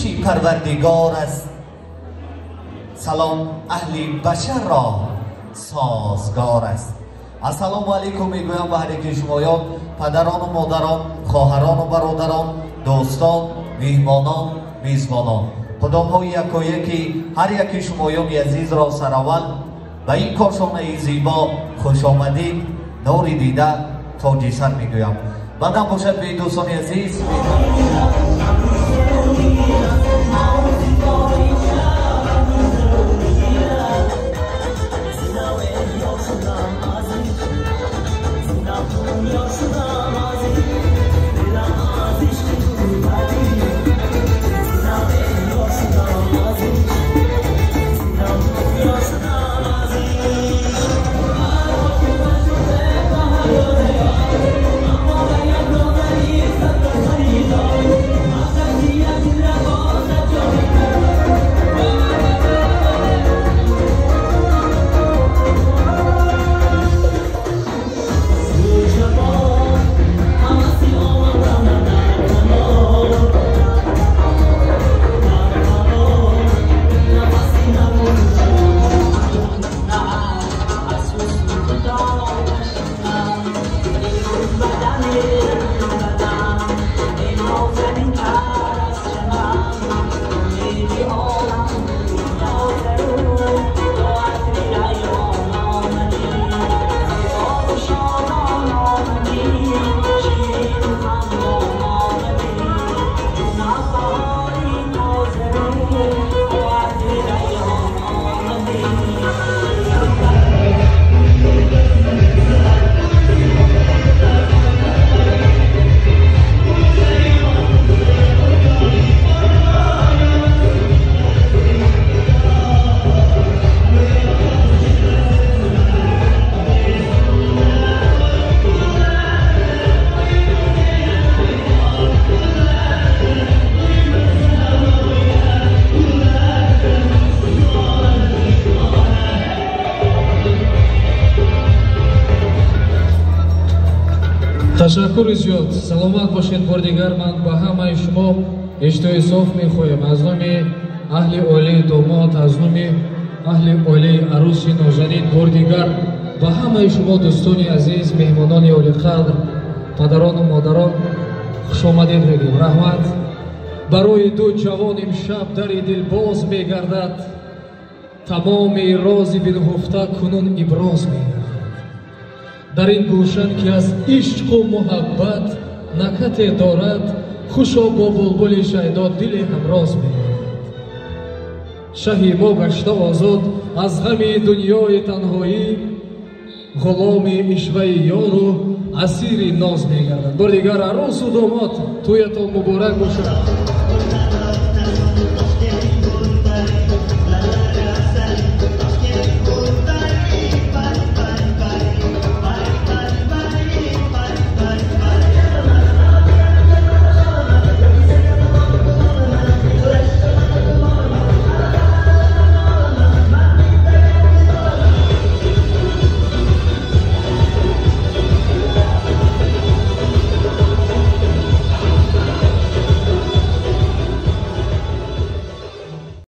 Бахшиши Парвардигор аст, салом аҳли башар ро созгор аст. Ассалому алайкум мегӯям ба ҳар яки шумоён, падарону модарон, хоҳарону бародарон, дӯстон, меҳмонон, мизбонон. Қудомҳои якояки ҳар яки шумоёни азизро сараввал ба ин кошонаи зебо хушомадид, нури дида, тоҷи сар мегӯям. Баъдам бошад бе дӯстони азиз. Ташаккури зиёд, саломат бошед. Бори дигар ман ба ҳамаи шумо иштиҳои соф мехоҳем аз номи аҳли оилаи домод, аз номи аҳли оилаи арӯси нозанин. Бори дигар ба ҳамаи шумо дӯстони азиз, меҳмонони олиқадр, падарону модарон хушомадед мегӯем. Раҳмат. Барои ду ҷавон имшаб дари дил боз мегардад, тамоми рози бинҳуфта кунун иброз мегардад. Дар ин гулшан ки аз ишқу муҳаббат накате дорад, хушо бо булбули шайдо дили ҳамроз мегардад. Шаҳи мо гашта озод аз ғами дунёи танҳоӣ, ғуломи ишваи ёру асири ноз мегардад. Бори дигар арӯсу домод, тӯятон муборак бошад.